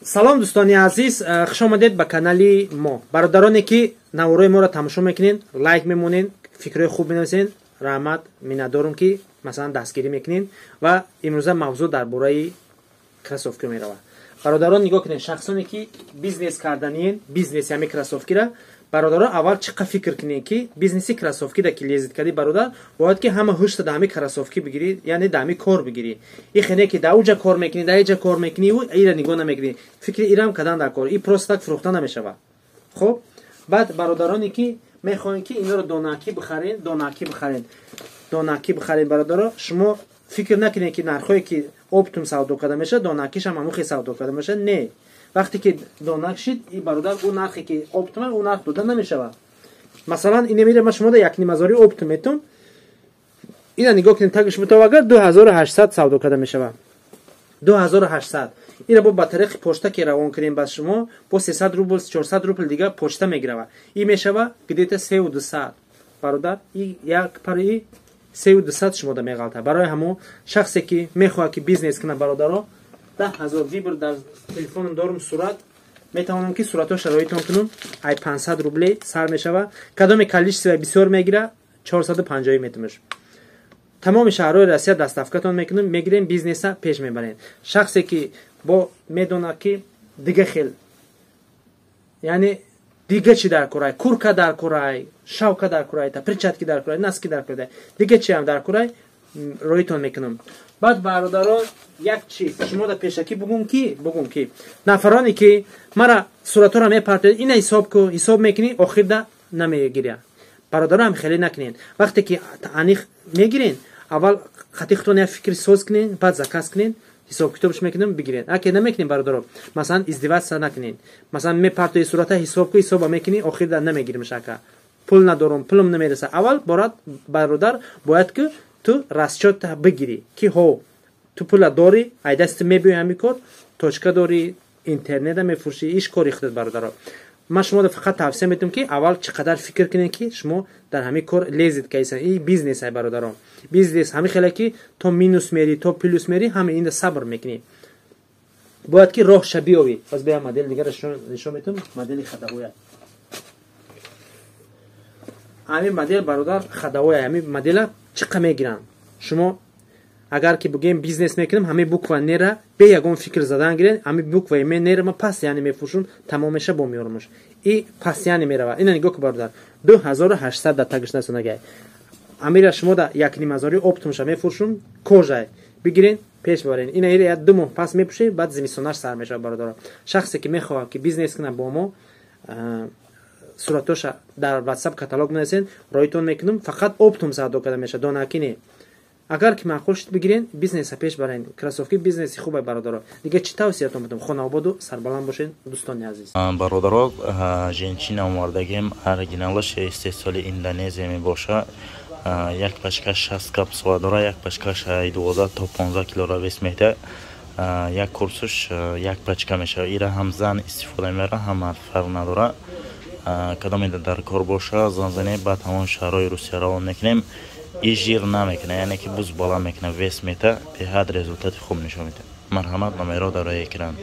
Салом, дӯстони азиз, хуш омадед ба канали мо. Бародароне ки наворои моро тамошо мекунед, лайк мемонед, фикрҳои хуб менависед, раҳмат, миннатдорум, ки масалан дастгирӣ мекунед. Ва имрӯза мавзӯъ дар бораи кроссовка меравад. Бародарон, нигоҳ кунед, шахсоне ки бизнес карданиен, бизнеси ҳами кроссовкира, бародарон, аввал чӣ қа фикр кунед, ки бизнеси кроссовки да ки лезить кардӣ, бародар, бояд ки ҳама ҳушта да ҳами кроссовки бигирӣ, яъне да ҳами кор бигирӣ. И хене ки да уҷа кор мекунӣ, да иҷа кор мекунӣ, ира нигоҳ намекунӣ, фикри ирам кардан дар кор, и просто так фурӯхта намешавад. Хуб, баъд бародароне ки мехоҳем ки инро донакӣ бихарен, донакӣ бихарен, донакӣ бихарен, бародаро, шумо фикр накунед, ки нархҳое ки оптом савдо карда мешавад, донакишам ҳамон савдо карда мешавад. Не, вақте ки донак шид и, бародар, ӯ нархе ки оптом, ӯ нарх дода намешавад. Масалан, ина мира ма шумо да якнимазори оптом метум, ина нигоҳ кунед, тагиш бутов, агар 2800 савдо карда мешавад, 2800. Ира бо ба тариқи почта ки равон кунем ба шумо, бо 300 рубл, 400 рубл дига почта мегирава, и мешава где-то 3200, бародар. И як пари 3200 шумо да меғалта. Барои ҳамо шахсе ки мехоҳад ки бизнес кунад, бародаро, 10 000 выбор дар телефоном дорум, сурат метавонам ки суратҳо шароитон кунам. Ай 500 рублей сар мешава, кадоме количество бисёр мегира, 450 метумаш. Тамоми шаҳрҳои Россия доставкатон мекунем, мегирем, бизнеса пеш мебарем. Шахсе ки бо медонад ки дига хел, яъне дига чи дар курай, курка дар курай, шавка дар курай, перчатки дар курай, носки дар курай, дига чи ҳам дар курай, роитон мекунам. Баъд, бародарон, як чиз шумо да пешакӣ бугум, ки нафароне ки мара суратҳоро мепартоед, ина ҳисоб ку, ҳисоб мекунӣ, охирда намегиря. Бародарам, хеле накунед. Вақте ки аниқ мегирен, аввал хати худтон як фикри соз кунед, баъд заказ кунед, ҳисоб китобш мекунем, бигиред. Аке намекунем, бародаро, масалан, издеваться накунед. Масалан, мепартои сурата, ҳисоб ку, ҳисоба мекунӣ, охирда намегиримш, ака, пул надорум, пулам намереса. Аввал борад, бародар, бояд ки ту расчёт бигирӣ, ки ҳо, ту пула дорӣ, ай дасти мебиёи, ҳами кор точка дорӣ, интернета мефурӯшӣ, иш кори худат. Бародаро, ман шумо фақат тавсия метавам, ки аввал чӣ қадар фикр кунед, ки шумо дар ҳамин кор лезить кайсан. И бизнес ай, бародарон, бизнес ҳамин хеле ки то минус мери, то плюс мери, ҳама инда сабр мекунӣ, бояд ки роҳша биёвӣ. Боз бия, модели дигара нишон метавам, модели ходовоя. Ҳамин модел, бародар, ходовоя. Ҳамин модела чӣ қа мегиранд? Шумо агар ки бигӯем бизнес мекунем, ҳамин буква нера бе ягон фикр задан гирен. Ҳамин букваи ме нера ма пас, яъне мефурӯшум, тамом меша, бо меёрмуш, и пас, яъне мерава. Ина нигоҳ ку, бародар, 2800 да тагиш насонагай. Амира шумо да якнимазори оптомша мефурӯшум, кожай, бигирен, пеш барен. Ина ира як 2 моҳ пас мепӯшем, баъд зимистонаш сар мешавад. Бародаро, шахсе ки мехоҳад ки бизнес кунад бо мо, суратоша дар WhatsApp каталог менависен, роитон мекунам. Фақат оптом савдо карда мешавад, донаки не. Агар ки маъқул шуд, бигирен, бизнеса пеш барен. Кроссовки бизнеси хубе, бародаро. Дига чӣ тавсиятон будам? Хонаободу сарбаланд бошед, дӯстони азиз. Бародаро, женщина овардагем, оригиналаш истеҳсоли Индонезия мебошад. Як пачка 60 капсула дора, як пачкаш 12 то 15 килора вес медиҳад. Як курсуш як пачка мешавад. Ира ҳам зан истифода мебарад, ҳам мард, фарқ надорад. Кадоме дар кор боша, занзане, баъд ҳамон шаҳрҳои Русия равон мекунем. И жир намекунад, яъне ки буз баланд мекунад, вес мета, беҳад результати хуб нишон медиҳад. Марҳамат, номеро дар рӯи экран.